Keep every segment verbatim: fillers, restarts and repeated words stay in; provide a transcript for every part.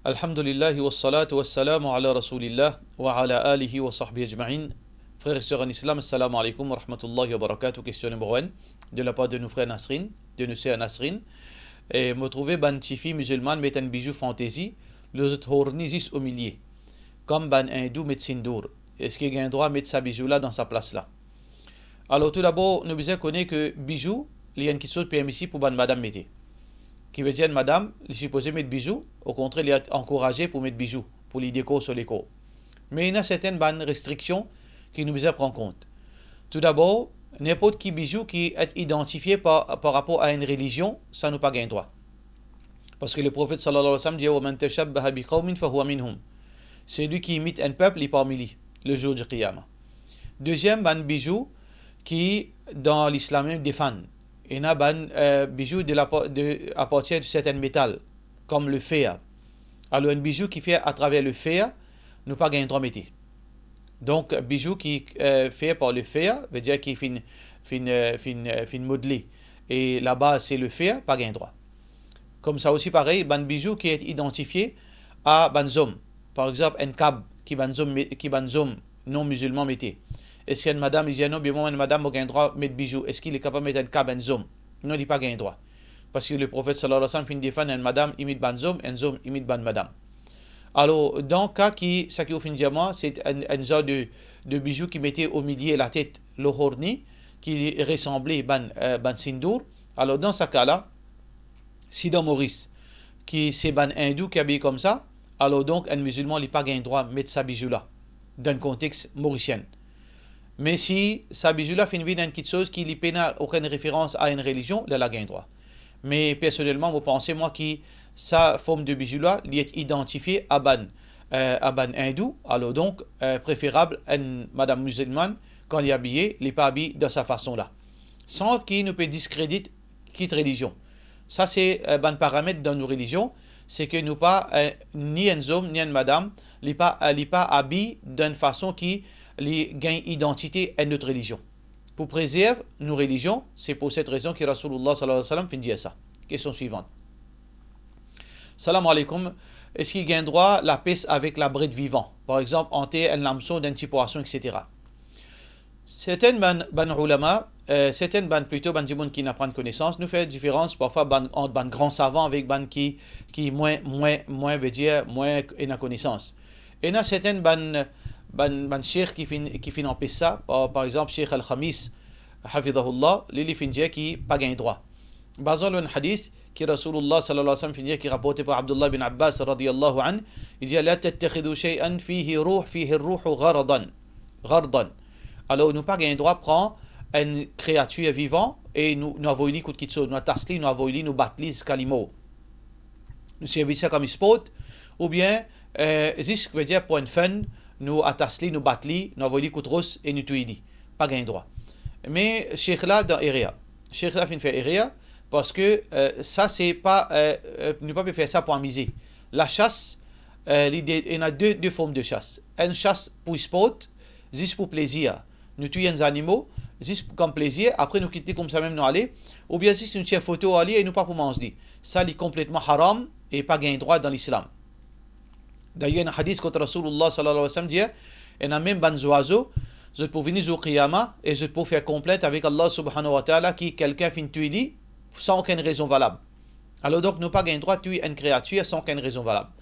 Alhamdulillah, wassalatu wassalamu ala Rasoulillah, wa ala alihi wa sahbihi ajmain. Frer e ser an Islam, assalamu alaikum wa rahmatullahi wa barakatuh. Kestion nimero enn, de lapar de nou frer Nasrin, de nou ser Nasrin. E mo trouve bann tifi mizilmann met enn bizou fantezi, lor zot horni zis omilie, kom bann Indou met sindoor. Eski gagn drwa met sa bizou la dan sa plas la? Alor, toudabor, nou bizin kone ke bizou, li enn kiksoz permisib pou bann madam mete. Ki vedir enn madam, li sipoze met bizou, okontrer, li ankouraze pou met bizou, pou li dekor so lekor. Me ena sertin bann restriksion ki nou bizin pran kont. Toudabor, ninport ki bizou ki et idantifie par, par rapor a enn relizion, sa nou pa gagn drwa. Parski Leprofet sallallahu alayhi wa sallam dir, "Wa man tashabbaha bi qawmin fahuwa minhum." Selwi ki imit enn pep, li parmi li, le zour di Qiyama. Deziem, bann bizou ki dan Lislam mem defann. Ena bann, eh, bizou de la pa-, de, apartir de sertin metal, kom le fer. Alor, enn bizou ki fer atraver le fer, nou pa gagn drwa mete. Donk, bizou ki, eh, fer par le fer, vedir ki finn, finn, eh, finn, eh, finn modle. E labaz se le fer, pa gagn drwa. Koumsa osi parey, bann bizou ki et idantifie a bann zom. Par exanp, enn kab ki bann zom me-, ki bann zom non mizilman mete. Eski enn madam, li dir, "Non, be mwa, enn madam, mo gagn drwa met bizou." Eski li kapav met enn kab enn zom? Non, li pa gagn drwa. Parski Leprofet sallallahu alayhi wa sallam finn defann enn madam imit bann zom, enn zom imit bann madam. Alor, dan ka ki, sa ki ou finn dir mwa, se enn, enn zar de, de bizou ki mete omilie latet, lor horni, ki resanble bann, eh, bann sindoor. Alor, dan sa ka la, si dan Moris, ki se bann Indou ki abiye koumsa, alor donk, enn mizilman, li pa gagn drwa met sa bizou la, dan enn kontex morisien. Me si sa bizou la finn vinn enn kiksoz ki li pena okenn referans a enn relizion, lerla gagn drwa. Me personelman, mo panse, mwa, ki sa form de bizou la, li et idantifie a bann, eh, a bann Indou, alor donk, eh, preferab enn madam mizilmann, kan li abiye, li pa abiy dan sa fason la. San ki nou pe diskredit kit relizion. Sa se, eh, bann paramet dan nou relizion, se ke nou pa, eh, ni enn zom, ni enn madam, li pa, eh, li pa abiy dan enn fason ki li gagn idantite enn lot relizion. Pou prezerv nou relizion, se pou set rezon ki Rasoulillah sallallahu alayhi wa sallam finn dir sa. Kestion swivan. Salam aleykoum. Eski gagn drwa lapes avek labred vivan? Par exanp, anter enn lamson dan enn ti pwason, et cetera. Sertin bann, bann oulama, eh, sertin bann, plito bann dimoun ki inn aprann konesans, nou fer diferans parfwa bann, ant bann gran savan avek bann ki, ki mwin, mwin, mwin, vedir, mwin ena konesans. Ena sertin bann, bann, bann sheikh ki finn, ki finn anpes sa, par, par exanp, Sheikh Al-Khamis, hafidhahullah, li, li finn dir ki pa gagn drwa. Bazan lor enn hadis ki Rasoulillah sallallahu alayhi wa sallam finn dir, ki raporte par Abdullah bin Abbas radiyallahu anhu, li dir, "La tattakhidhu shay'an fihi ruh, fihi ruhu gharadan, ghardan." Alor, nou pa gagn drwa pran enn kreatir vivan e nou, nou avoy li kout kiksoz, nou atas li, nou avoy li, nou bat li ziska li mor. Nou servi sa kom sport, oubien, eh, zis, vedir, pou enn fun, nou atas li, nou bat li, nou avoy li kout ros e nou touy li. Pa gagn drwa. Me sheikh la dan erer. Sheikh la finn fer erer, parski, eh, sa se pa, eh, eh, nou pa pe fer sa pou amize. Lachas, eh, li de, ena de, de form de chas. Enn chas pou sport, zis pou plezir. Nou touy enn zanimo, zis pou, kom plezir, apre nou kit li koumsa mem, nou ale, oubien zis nou tir foto ar li e nou pa pou manz li. Sa li konpletman haram e pa gagn drwa dan Lislam. Dayer, ena hadis kot Rasoulillah sallallahu alayhi wa sallam dir, ena mem bann zwazo, zot pou vini zour Qiyama e zot pou fer konplint avek Allah subhanahu wa ta'ala ki kelkin finn touy li san okenn rezon valab. Alor donk, nou pa gagn drwa touy enn kreatir san okenn rezon valab.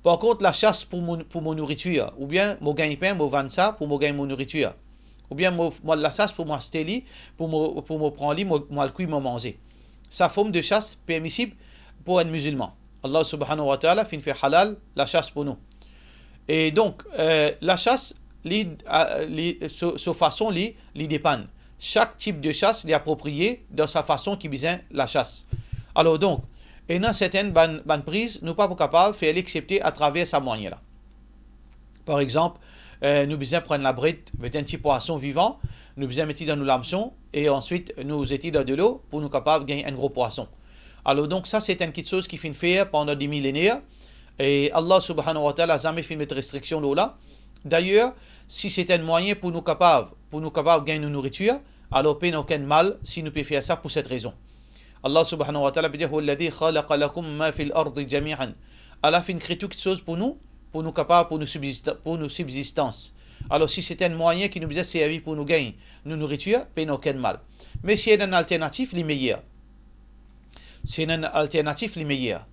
Par kont, lachas pou mo, pou mo nouritir, oubien mo gagn pin, mo vann sa pou mo gagn mo nouritir, oubien mo, mo al lachas pou mo aste li, pou mo, pou mo pran li, mo, mo al kwi mo manze. Sa form de chas permisib pou enn mizilman. Allah subhanahu wa ta'ala finn fer halal lachas pou nou. E donk, eh, lachas, li, ah, li, so, so fason li, li depann. Sak tip de chas, li apropriye dan sa fason ki bizin lachas. Alor donk, ena sertin bann, bann priz, nou pa pou kapav fer li exsepte atraver sa mwayin la. Par exanp, eh, nou bizin pran labred, met enn ti pwason vivan, nou bizin met li dan nou lamson, e answit nou zet li dan delo pou nou kapav gagn enn gro pwason. Alor donk, sa se enn kiksoz ki finn fer pandan de milener, e Allah subhanahu wa ta'ala zame finn met restriksion lor la. Dayer, si se enn mwayin pou nou kapav, pou nou kapav gagn nou nouritir, alor pena okenn mal si nou pe fer sa pou set rezon. Allah subhanahu wa ta'ala pe dir, "Huwa alladhi khalaqa lakum ma fil ardi jami'an." Allah finn kre tou kiksoz pou nou, pou nou kapav, pou nou sibzista-, pou nou sibzistans. Alor, si se enn mwayin ki nou bizin servi pou nou gagn nou nouritir, pena okenn mal. Me si ena enn alternatif, li meyer. Si ena enn alternatif, li meyer.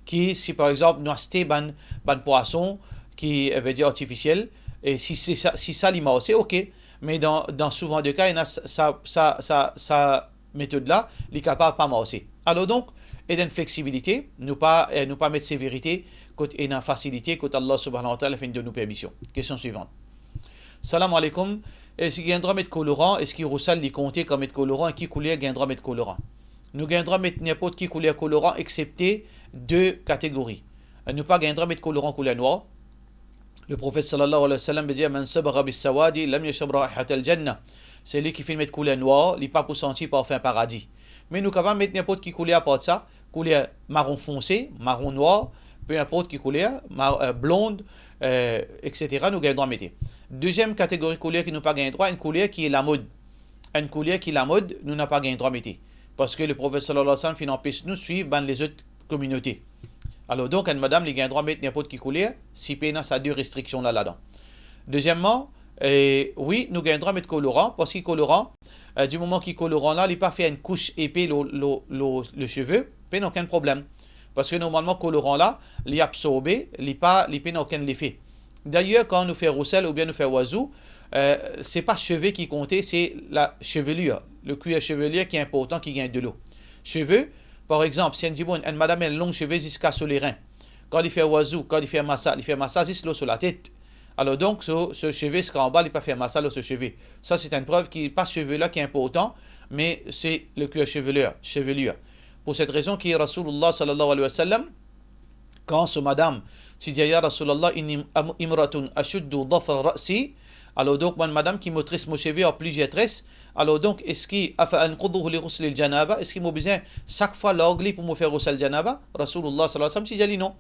Ki si, par exanp, nou aste bann, bann pwason ki, eh, vedir artifisiel, e si, si sa, si sa li marse, ok. Me dan, dan souvan de ka, ena sa, sa, sa, sa, sa metod la, li kapav pa marse. Alor donk, ena enn fleksibilite, nou pa, eh, nou pa met severite kot ena fasilite, kot Allah Subhanahu wa Ta'ala finn donn nou permision. Kestion swivan. Salam aleykoum. Eski gagn drwa met koloran? Eski rousal li konte kan met koloran? E ki kouler gagn drwa met koloran? Nou gagn drwa met ninport ki kouler koloran, exsepte de kategori. Nou pa gagn drwa met koloran kouler nwar. Le Profet sallallahu alayhi wa sallam pe dir, "Man sabagha bis-sawadi lam yashab raihatal jannah." Seki finn met kouler nwar, li pa pou santi parfin paradi. Me nou kapav met ninport ki kouler apar sa, kouler maron fonse, maron nwar, pe inport ki kouler, ma-, eh, blond, eh, et cetera, nou gagn drwa mete. Deziem kategori kouler ki nou pa gagn drwa, enn kouler ki lamod. Enn kouler ki lamod, nou napa gagn drwa mete. Parski le Profet sallallahu alayhi wa sallam finn anpes nou swiv bann lezot kominote. Alor donk, enn madam, li gagn drwa met ninport ki kouler, si pena sa de restriksion la ladan. Dezieman, eh, wi, nou gagn drwa met koloran, parski koloran, eh, di moman ki koloran la, li pa fer enn kous epe lor, lor, lor le seve, pena okenn problem. Parski normalman, koloran la, li absorbe, li pa, li pena okenn lefe. Dayer, kan nou fer rousal oubien nou fer wazou, eh, se pa seve ki konte, se la chevelure, le cuir chevelu ki inportan ki gagn delo. Seve, par exanp, si enn dimoun, enn madam ena long seve ziska so lerin, kan li fer wazou, kan li fer masa, li fer masa zis lor so latet. Alor donk, so, so seve ziska anba, li pa fer masa lor so seve. Sa se enn prev ki pa seve la ki inportan, me se le cuir chevelu, chevelure. Pour cette raison ki Rasoulullah sallallahu alayhi wa sallam, kan so madam ti dir, "Ya Rasoulullah, inni am-, imratun ashuddu dhafra ra'si." Alor donk, mo enn madam ki mo tres mo seve ar plizier tres. Alor donk, eski afa anquduhu li ghuslil janaba? Eski mo bizin sak fwa larg li pou mo fer rousal janaba? Rasoulullah sallallahu alayhi wa sallam ti dir li non.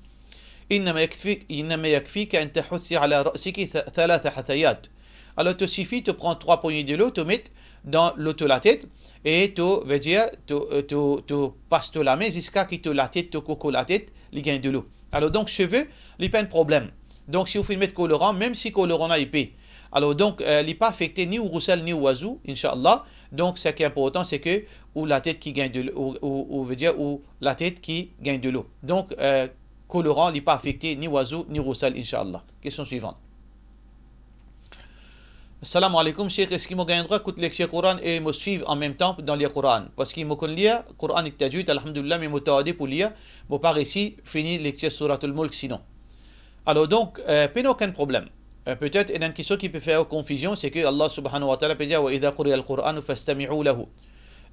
Innama yakfi, innama yakfika an tahutha ala ra'siki tha-, thalatha hathayat. Alor, to sifi to pran trwa pogne delo, to met dan lor to latet, e to, vedir, to, to, to pas to lame ziska ki to latet, to koko latet, li gagn delo. Alor donk, seve, li pa enn problem. Donk, si ou finn met koloran, mem si koloran la epe, alor donk, eh, li pa afekte ni ou rousal, ni ou wazou, inshallah. Donk, seki inportan, seki ou latet ki gagn delo, ou, ou, ou vedir, ou latet ki gagn delo. Donk, eh, koloran, li pa afekte ni wazou, ni rousal, inshallah. Kestion swivan. Salam aleykoum, Sheikh, eski mo gagn drwa ekout lektir Koran e mo swiv an mem tan dan lir Koran? Parski mo konn lir Koran ek tajwid, alhamdulillah, me mo tarde pou lir, mo pa resi fini lektir Souratul Mulk sinon. Alor donk, eh, pena okenn problem. Eh, petet, ena enn kiksoz ki pe fer konfizion, seki Allah Subhanahu wa Ta'ala pe dir, "Wa idha quriya al-Qur'anu fastami'u lahu."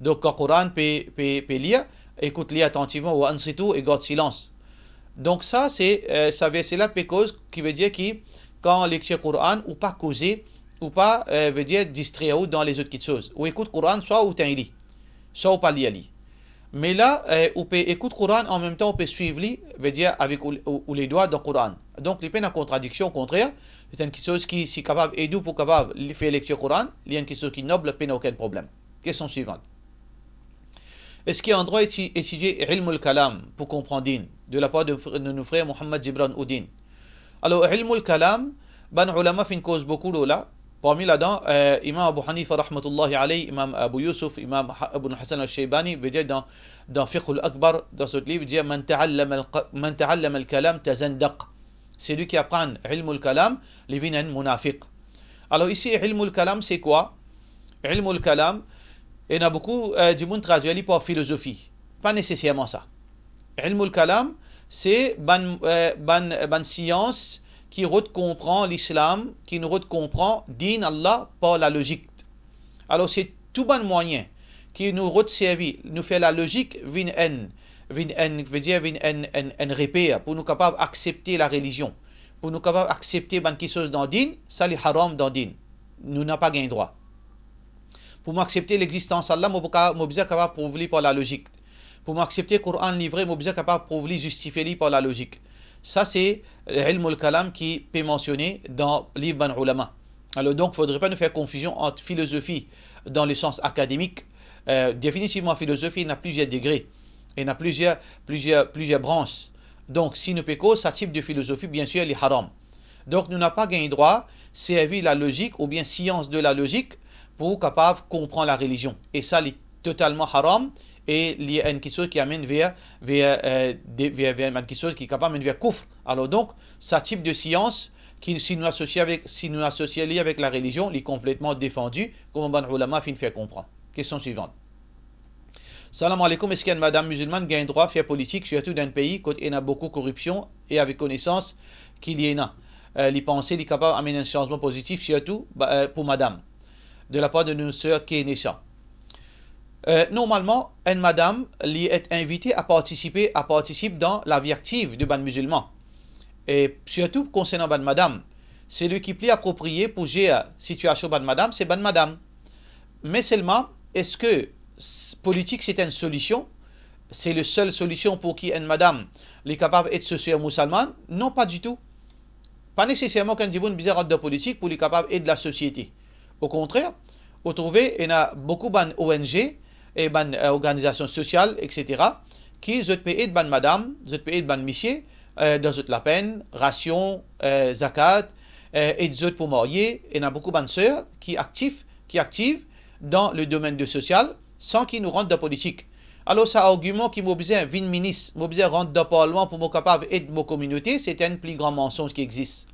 Donk, kan Koran pe, pe, pe lir, ekout li atantivman, "wa ansitu", e gard silans. Donk sa, se, eh, sa verse la pe koz, ki vedir ki, kan lektir Koran, ou pa koze, ou pa, eh, vedir distrer ou dan lezot kiksoz. Ou ekout Koran, swa ou tegn li, swa ou pa lir li. Me la, eh, ou pe ekout Koran, an mem tan ou pe swiv li, vedir avek ou, ou, ou ledwa dan Koran. Donk, li pena kontradiksion, okontrer, se enn kiksoz ki, si kapav ed ou pou kapav li, fer lektir Koran, li enn kiksoz ki nob, pena okenn problem. Kestion swivan. Eski ena drwa eti-, etidie ilmul kalam pou konpran din, de lapar de fr-, de nou frer Mohammad Gibran Oudin? Alor, ilmul kalam, bann oulama finn koz boukou lor la, parmi ladan, eh, Imam Abu Hanifa rahmatullahi alayh, Imam Abu Yusuf, Imam Ha-, Ibn Hasan al-Shaybani, vedir dan, dan Fiqhul Akbar, dan so liv, dir, "Man ta'allama al-qa-, man ta'allama al-kalam tazandaq." Seki aprann ilmul kalam, li vinn enn munafiq. Alor isi, ilmul kalam, se kwa? Ilmul kalam, ena boukou, eh, dimoun tradwir li par filozofi. Pa neseserman sa. Ilmul kalam, se bann, eh, bann, bann sians ki rod konpran Lislam, ki nou rod konpran din Allah par lalozik. Alor, se tou bann mwayin ki nou rod servi, nou fer lalozik vinn enn, vinn enn, vedir vinn enn, enn, enn reper pou nou kapav aksepte larelizion, pou nou kapav aksepte bann kiksoz dan din, sa li haram dan din. Nou napa gagn drwa. Pou mo aksepte lexistans Allah, mo pou ka-, mo bizin kapav prouv li par lalozik. Pou mo aksepte Koran li vre, mo bizin kapav prouv li, zistifie li par lalozik. Sa se ilmul kalam ki pe mansione dan liv bann oulama. Alor donk, fodre pa nou fer konfizion ant filozofi dan le sans akademik. Eh, definitivman, filozofi ena plizier degre, ena plizier, plizier, plizier brans. Donk, si nou pe koz sa tip de filozofi, biensir, li haram. Donk, nou napa gagn drwa servi lalozik oubien sians de lalozik pou kapav konpran larelizion. E sa, li totalman haram e li enn kiksoz ki amenn ver, ver, eh, de, ver, ver enn kiksoz ki kapav amenn ver koufr. Alor donk, sa tip de sians ki, si nou asosie avek, si nou asosie li avek larelizion, li konpletman defandi, kouma bann oulama finn fer konpran. Kestion swivan. Salam aleykoum, eski enn madam mizilmann gagn drwa fer politik, sirtou dan enn pei kot ena boukou koripsion e avek konesans ki li ena, eh, li panse li kapav amenn enn sanzman pozitif, sirtou, ba, eh, pou madam, de lapar de nou ser Kenesha? Eh, normalman, enn madam, li et invite a partisipe, a partisip dan lavi aktiv de bann mizilman. E sirtou konsernan bann madam, selwi ki pli apropriye pou zer sitiasion bann madam, se bann madam. Me selman, eski s-, politik se enn solision? Se le sel solision pou ki enn madam li kapav ed so ser mizilmann? Non, pa ditou. Pa neseserman ki enn dimoun bizin rant dan politik pou li kapav ed lasosiete. Okontrer, ou trouve ena boukou bann O N G e bann, eh, organizasion sosial, et cetera, ki zot pe ed bann madam, zot pe ed bann misie, eh, dan zot lapenn, rasion, eh, zakat, eh, ed zot pou marye. Ena boukou bann ser ki aktif, ki aktiv dan le domenn de sosial, san ki nou rant dan politik. Alor, sa argiman ki mo bizin vinn minis, mo bizin rant dan parlman pou mo kapav ed mo kominote, se enn pli gran mansonz ki exis.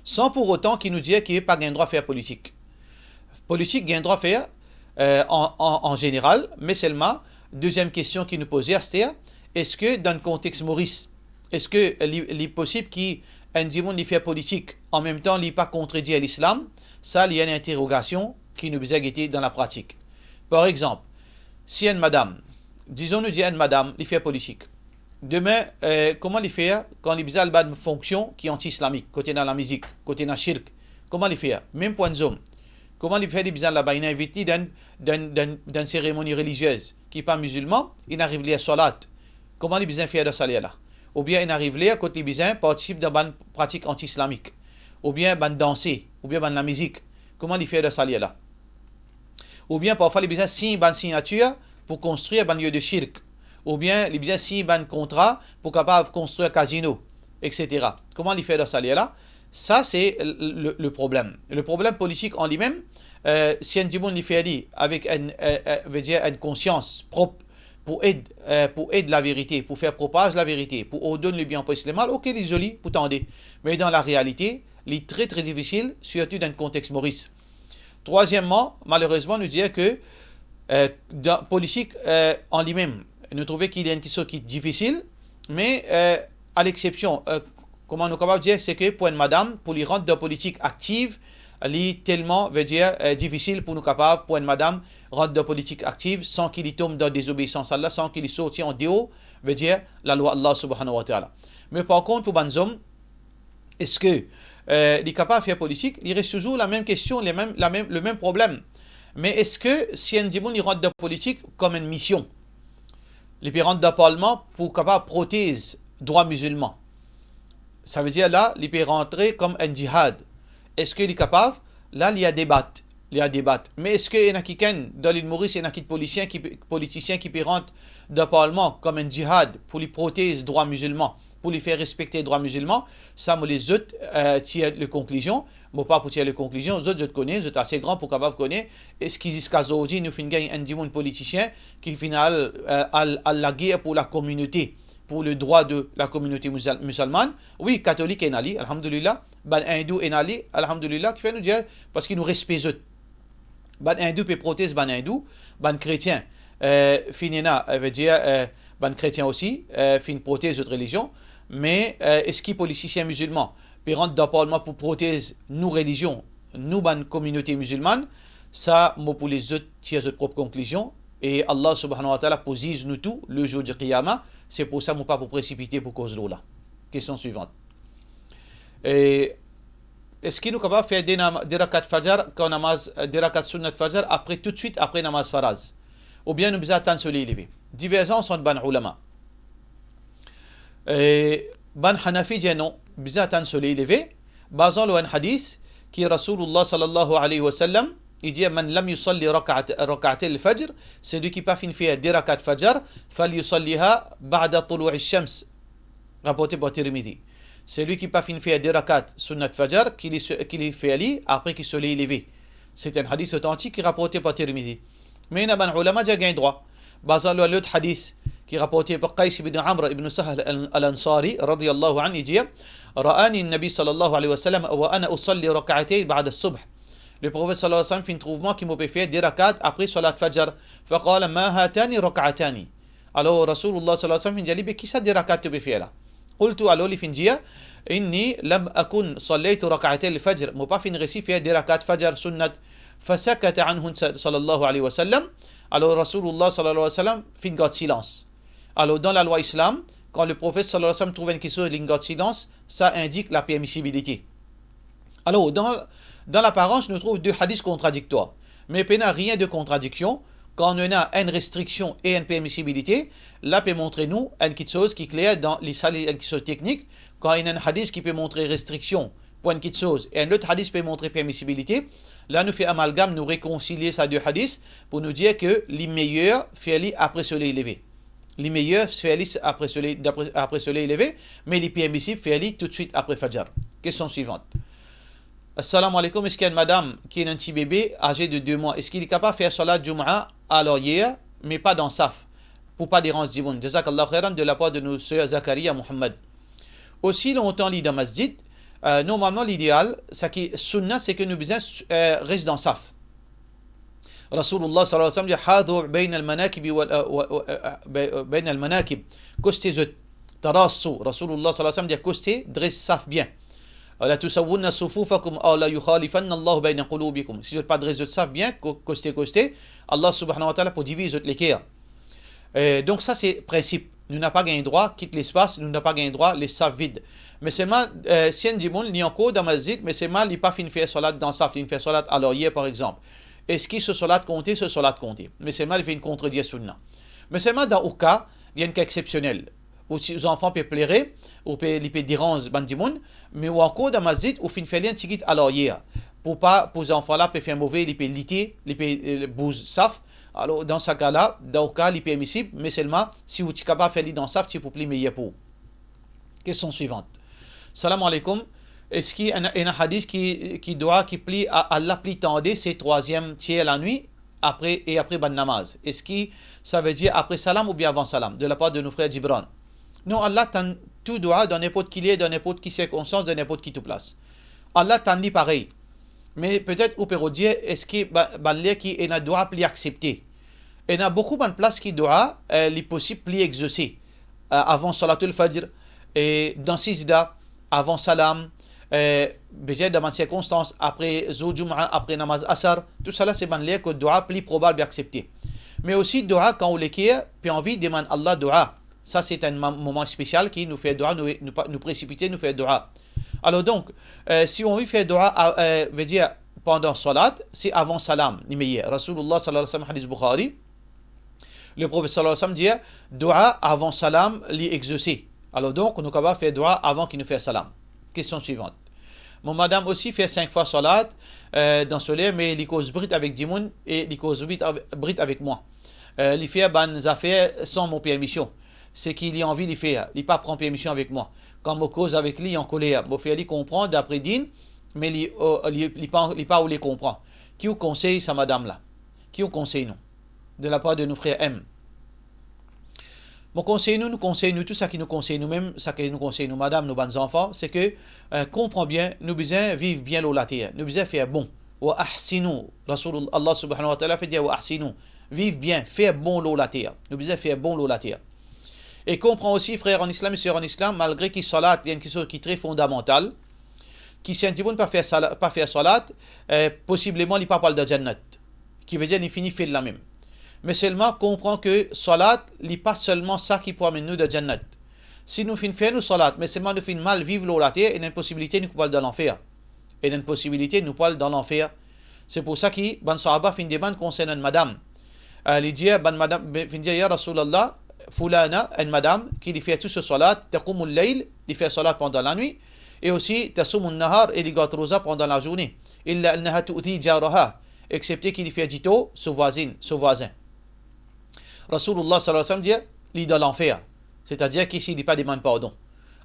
San pou otan ki nou dir ki pa gagn drwa fer politik. Politik gagn drwa fer, eh, an, an, an zeneral, me selman, deziem kestion ki nou poze aster, eski dan kontex Moris, eski li, li posib ki enn dimoun li fer politik, an mem tan li pa kontredir lislam? Sa, li enn interogasion ki nou bizin gete dan lapratik. Par exanp, si enn madam, dizon nou dir enn madam, li fer politik. Demin, eh, kouma li fer kan li bizin al bann fonksion ki anti-islamik, kot ena lamizik, kot ena shirk? Kouma li fer? Mem pou enn zom, kouma li fer, li bizin al laba, inn invit li dan, dan, dan, dan seremoni reliziez ki pa mizilman, inn ariv ler swalat. Kouma li bizin fer dan sa ler la? Oubien inn ariv ler kot li bizin partisip dan bann pratik anti-islamik, oubien bann danse, oubien bann lamizik. Kouma li fer dan sa ler la? Oubien parfwa li bizin sign bann signatir pou konstrir bann lie de shirk, oubien li bizin sign bann kontra pou kapav konstrir kazino, et cetera. Kouma li fer dan sa ler la? Sa, se le, le, le problem. Le problem politik an limem, eh, si enn dimoun li fer li avek enn, eh, eh, vedir enn konsians prop pou ed, eh, pou ed laverite, pou fer propaz laverite, pou ordonn lebien, anpes lemal, ok, li zoli pou tande. Me dan larealite, li tre, tre difisil, sirtou dan kontex Moris. Trwazieman, malerezman, nou dir ke, eh, dan politik, eh, an limem, nou trouve ki li enn kiksoz ki difisil, me, eh, a lexepsion, eh, kouma nou kapav dir, se ke pou enn madam, pou li rant dan politik aktiv, li telman, vedir, eh, difisil pou nou kapav, pou enn madam rant dan politik aktiv san ki li tom dan dezobeisans Allah, san ki li sorti an deor, vedir, lalwa Allah subhanahu wa ta'ala. Me par kont, pou bann zom, eski, eh, li kapav fer politik? Li res touzour lamem kestion, lemem, lamem, lemem problem. Me eski si enn dimoun li rant dan politik kom enn mision, li pe rant dan parlman pou kapav protez drwa mizilman? Savedir la, li pe rantre kom enn jihad. Eski li kapav? La, li a debat. Li a debat. Me eski ena kikenn dan Lil Moris, ena kit politisien ki pe, politisien ki pe rant dan parlman kom enn jihad pou li protez drwa mizilman, pou li fer respekte drwa mizilman? Sa, mo les zot, eh, tir le konklizion. Mo pa pou tir le konklizion, zot, zot kone, zot ase gran pou kapav kone, eski ziska zordi nou finn gagn enn dimoun politisien ki finn al, eh, al, al lager pou lakominote, pou le drwa de lakominote mizal-, mizilmann? Wi, katolik ena li, alhamdulillah. Bann indou ena li, alhamdulillah, kifer nou dir, parski nou respe zot. Bann indou pe protez bann indou, bann kretien, eh, finn ena, eh, vedir, eh, bann kretien osi, eh, finn protez zot relizion. Me, eh, eski politisien mizilman pe rant dan parlman pou protez nou relizion, nou bann kominote mizilmann? Sa, mo pou les zot tir zot prop konklizion, e Allah subhanahu wa ta'ala pou ziz nou tou le zour di Qiyama. Se pou sa mo pa pou presipite pou koz lor la. Kestion swivan. E eski nou kapav fer de nam-, de rakat fajar, kan namaz, de rakat sunnat fajar, apre, toutswit apre namaz faraz? Oubien nou bizin atann soley leve? Diverzans ant bann oulama. E bann Hanafi dir non, bizin atann soley leve, bazan lor enn hadis ki Rasoulullah sallallahu alayhi wa sallam, li dir, "Man lam yusalli rak'at-, rak'atay al-fajr", selwi ki pa finn fer de rakat fajar, "falyusalliha ba'da tulu'i shams", Raporte par Tirmizi. Selwi ki pa finn fer de rakat sunnat fajr, ki li, ki li fer li apre ki soley leve. Se enn hadis otantik ki raporte par Tirmizi. Me ena bann ulama dir gagn drwa. Bazan lor lot hadis ki raporte par Qays ibn Amr ibn Sahl al-, al-Ansari, radiyallahu anhu, li dir, "Ra'ani an-Nabi sallallahu alayhi wa sallam wa ana usalli rak'atayn ba'da as-subh." Le Profet sallallahu alayhi wa sallam finn trouv mwa ki mo pe fer de rakat apre salat fajr. Faqala, "Ma hatani rak'atani?" Alor, Rasoulullah sallallahu alayhi wa sallam finn dir li, "Be ki sa de rakat to pe fer la?" Qultu, alor li finn dir, "Inni lam akun sallaytu rak'atay al-fajr." Mo pa finn resi fer de rakat fajr sunnat. Fasakata anhu sa-, sallallahu alayhi wa sallam. Alor, Rasoulullah sallallahu alayhi wa sallam finn gard silans. Alor, dan lalwa Islam, kan le Profet sallallahu alayhi wa sallam trouv enn kiksoz, li gard silans, sa indik lapermisibilite. Alor, dan, dan laparans, nou trouv de hadis kontradiktwar. Me pena rien de kontradiksion. Kan nou ena enn restriksion e enn permisibilite, la pe montre nou enn kiksoz ki kler dan li, sa li enn kiksoz teknik. Kan ena enn hadis ki pe montre restriksion pou enn kiksoz e enn lot hadis pe montre permisibilite, la nou fer amalgam, nou rekonsilie sa de hadis pou nou dir ke li meyer fer li apre soley leve. Li meyer fer li apre soley, dapre, apre soley leve, me li permisib fer li toutswit apre fajr. Kestion swivant. Assalamu alaikum, eski enn madam ki ena enn ti bebe aze de de mwa, eski li kapav fer salat Jumaa a laryer, me pa dan saf, pou pa deranz dimoun? Jazakallahu khairan, de lapar de nou ser Zakaria Muhammad. Osi lontan li dan masjid, euh, normalman lideal, seki sunna, seki nou bizin, euh, res dan saf. Rasoulullah sallallahu alayhi wa sallam dir, "Hadhu bayna al-manakibi wal, uh, wa, wa, uh, uh, bay-, uh, bayna al-manakib." Koste zot, tarassu. Rasoulullah sallallahu alayhi wa sallam dir, "Koste, dres saf bien." "Wa la tusawwunna sufufakum aw la yukhalifanna Allahu bayna qulubikum." Si zot pa dres zot saf bien, ko-, koste, koste, Allah subhanahu wa ta'ala pou diviz zot leker. Eh, donk sa se prinsip. Nou napa gagn drwa kit lespas, nou napa gagn drwa les saf vid. Me selman, eh, si enn dimoun, li ankor dan masjid, me selman li pa finn fer salat dan saf, li finn fer salat a laryer, par exanp. Eski so salat konte? So salat konte. Me selman li finn kontredir sunna. Me selman dan ou ka, li enn ka exsepsionel. Ou ti zanfan pe plere, ou pe, li pe deranz bann dimoun, me ou ankor dan masjid, ou finn fer li enn tigit a laryer. Pou pa, pou zanfan la pe fer move, li pe lite, li pe, eh, bouz saf. Alor, dan sa ka la, dan ou ka, li permisib, me selman si ou ti kapav fer li dan saf, ti pou pli meyer pou ou. Kestion swivant. Salam alaikum. Eski ena, ena hadis ki, ki dwa ki pli a, Allah pli tande se trwaziem tier lanwit apre, e apre bann namaz? Eski savedir apre salam oubien avan salam, de lapar de nou frer Gibran? Non, Allah tann tou dwa dan ninport ki ler, dan ninport ki sirkonstans, dan ninport ki tou plas. Allah tann li parey. Me petet ou pe rod dir, eski ba-, bann ler ki ena dwa pli aksepte? Ena boukou bann plas ki dwa, eh, li posib pli exose, eh, avan salatul fajr, e dan sijda, avan salam, eh, bezwen dan bann sirkonstans, apre zour Jumaa, apre namaz Asar, tousala se bann ler kot dwa pli probab li aksepte. Me osi dwa kan ou leker pe anvi demann Allah dwa. Sa se enn ma-, moman spesial ki nou fer dwa, nou, nou pa, nou presipite, nou fer dwa. Alor donk, eh, si ou anvi fer dwa, a, eh, vedir pandan salat, se avan salam, li meyer. Rasoulullah sallallahu alayhi wa sallam, hadis Bukhari, le Profet sallallahu alayhi wa sallam dir, dwa avan salam, li exose. Alor donk, nou kapav fer dwa avan ki nou fer salam. Kestion swivant. Mo madam osi fer sink fwa salat, eh, dan so ler, me li koz brit avek dimoun e li koz brit ave-, brit avek mwa. Eh, li fer bann zafer san mo permision. Seki li anvi li fer, li pa pran permision avek mwa. Kan mo koz avek li, li ankoler. Mo fer li konpran dapre din, me li, o, li, li pa, li pa oule konpran. Ki ou konsey sa madam la? Ki ou konsey nou? De lapar de nou frer M. Mo konsey nou, nou konsey nou tou, seki nou konsey noumem, seki nou konsey nou madam, nou bann zanfan, seki, eh, konpran bien, nou bizin viv bien lor later, nou bizin fer bon. Wa ahsinu, Rasoul, Allah subhanahu wa ta'ala finn dir, wa ahsinu, viv bien, fer bon lor later. Nou bizin fer bon lor later. E konpran osi, frer an Islam e ser an Islam, malgre ki salat, li enn kiksoz ki tre fondamantal, ki si enn dimoun pa fer sala-, pa fer salat, eh, posibleman li pa pou al dan Jannat. Ki vedir li fini fel lamem. Me selman konpran ke salat, li pa selman sa ki pou amenn nou dan Jannat. Si nou finn fer nou salat, me selman nou finn mal viv lor later, ena enn posibilite nou pou al dan lanfer. Ena enn posibilite nou pou al dan lanfer. Se pou sa ki bann sahaba finn demann konsernan enn madam. Eh, li dir, bann madam, be, finn dir, "Ya Rasoul Allah, fulana, enn madam, ki li fer tou so salat, taqumul layl, li fer salat pandan lanwit, e osi tasumun nahar, e li gard roza pandan lazourne, illa annaha tu'zi jaraha, exsepte ki li fer ditor so vwazin, so vwazin." Rasoulullah sallallahu alayhi wa sallam dir, "Li dan lanfer." Setadir ki si li pa demann pardon.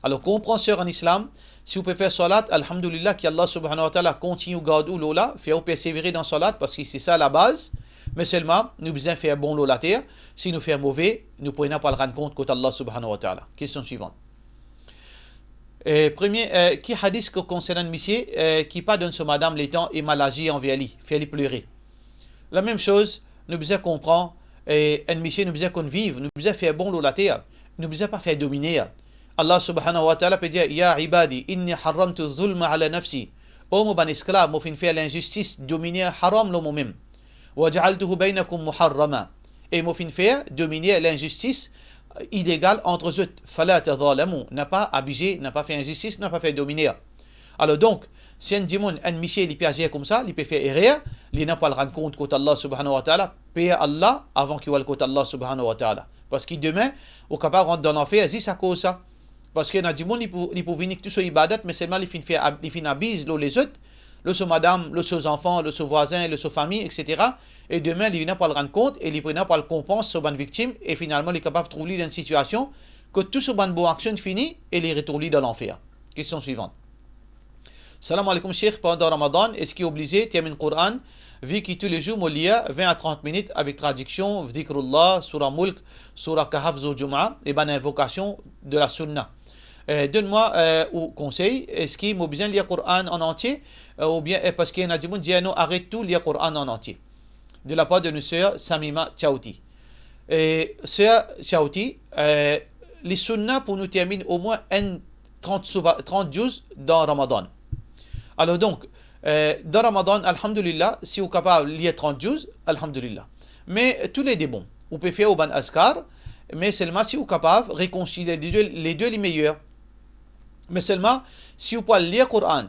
Alor, konpran, ser an Islam, si ou pe fer salat, alhamdulillah, ki Allah subhanahu wa ta'ala kontign gard ou lor la, fer ou persevere dan salat, parski se sa labaz. Me selman, nou bizin fer bon lor later. Si nou fer move, nou pou ena pou al rann kont kot Allah subhanahu wa ta'ala. Kestion swivan. Eh, premie, eh, ki hadis ki konsern enn misie, eh, ki pa donn so madam letan e mal azir anver li, fer li plere? Lamem soz, nou bizin konpran, eh, enn misie, nou bizin konn viv, nou bizin fer bon lor later, nou bizin pa fer dominer. Allah subhanahu wa ta'ala pe dir, "Ya ibadi, inni harramtu zulma ala nafsi." O mo bann esklav, mo finn fer linzistis, dominer, haram lor momem. "Wa ja'altuhu baynakum muharrama." E mo finn fer dominer, linzistis, eh, ilegal ant zot. "Fala tazalamu." Napa abize, napa fer inzistis, napa fer dominer. Alor donk, si enn dimoun, enn misie, li pe azir koumsa, li pe fer erer, li ena pou al rann kont kot Allah subhanahu wa ta'ala, per Allah avan ki ou al kot Allah subhanahu wa ta'ala. Parski demin, ou kapav rant dan lanfer zis akoz sa. Parski ena dimoun, li pou, li pou vini ek tou so ibadat, me selman li finn fer ab-, li finn abiz lor lezot, lor so madam, lor so zanfan, lor so vwazin, lor so fami, et cetera. E demin, li ena pou al rann kont e li pou ena pou al konpans so bann viktim, e finalman, li kapav trouv li dan enn sitiasion kot tou so bann bon aksion fini e li retrouv li dan lanfer. Kestion swivan. Salam aleykoum, Sheikh, pandan Ramadan, eski oblize terminn Koran, vi ki toulezour mo lir vin a trant minit avek tradiksion, Zikrullah, Soura Mulk, Soura Kahf zour Jumaa, e bann invokasion de la Sunna? Eh, donn mwa, eh, ou konsey, eski mo bizin lir Koran an antie, eh, oubien, eh, parski ena dimoun dir, "Non, aret tou, lir Koran an antie." De la par de nou ser Samima Chauti. Eh, ser Chauti, eh, li sunna pou nou terminn omwin enn trant souba-, trant zour dan Ramadan. Alor donk, eh, dan Ramadan, alhamdulillah, si ou kapav lir trant zour, alhamdulillah. Me toulede bon, ou pe fer ou bann azkar, me selman si ou kapav rekonsilie le de, le de li meyer. Me selman, si ou pou al lir Koran,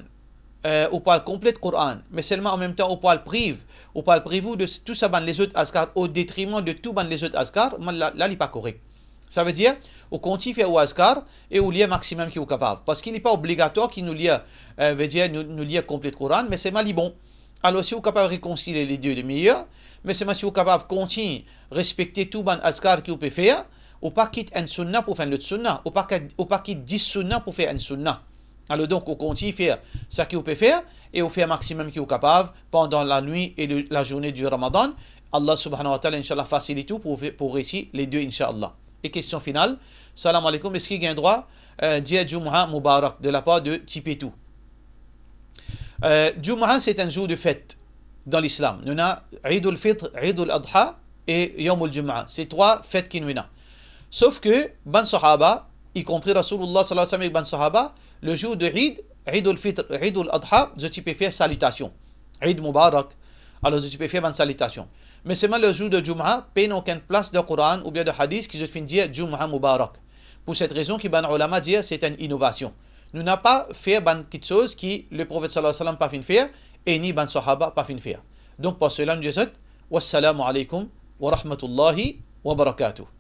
eh, ou pou al konplet Koran, me selman anmemtan ou pou al priv, ou pou al priv ou de tou sa bann lezot azkar o detriman de tou bann lezot azkar, mwa, la, la li pa korek. Savedir, ou kontign fer ou azkar e ou lir maximum ki ou kapav. Parski li pa obligatwar ki nou lir, eh, vedir nou, nou lir konplet Koran, me selman li bon. Alor, si ou kapav rekonsilie le de, le meyer, me selman si ou kapav kontign respekte tou bann azkar ki ou pe fer, ou pa kit enn sunna pou fer enn lot sunna, ou pa kit, ou pa kit dis sunna pou fer enn sunna. Alor donk, ou kontign fer seki ou pe fer e ou fer maximum ki ou kapav pandan lanwit e le, lazourne di Ramadan. Allah subhanahu wa ta'ala, inshallah, fasilit ou pou, pou resi le de, inshallah. E kestion final, salam aleykoum, eski gagn drwa, eh, dir Jum'a Mubarak de la par de Tipetou? Eh, Jum'a, se enn zour de fet dan Lislam. Nou ena Eid al-Fitr, Eid al-Adha e Yawm al-Jum'a. Se trwa fet ki nou ena. Sof ke bann sahaba, y compris Rasoulullah sallallahu alayhi wa sallam ek bann sahaba, le zour de Eid, Eid al-Fitr, Eid al-Adha, zot ti pe fer salitasion. Eid Mubarak. Alor, zot ti pe fer bann salitasion. Me selman le zour de Jum'a, pena okenn plas dan Koran oubien dan hadis ki zot finn dir Jum'a Mubarak. Pou set rezon ki bann ulama dir se enn inovasion. Nou napa fer bann kiksoz ki Leprofet sallallahu alayhi wa sallam pa finn fer e ni bann sahaba pa finn fer. Donk, par sela, nou dir zot, wassalamu alaykum wa rahmatullahi wa barakatuh.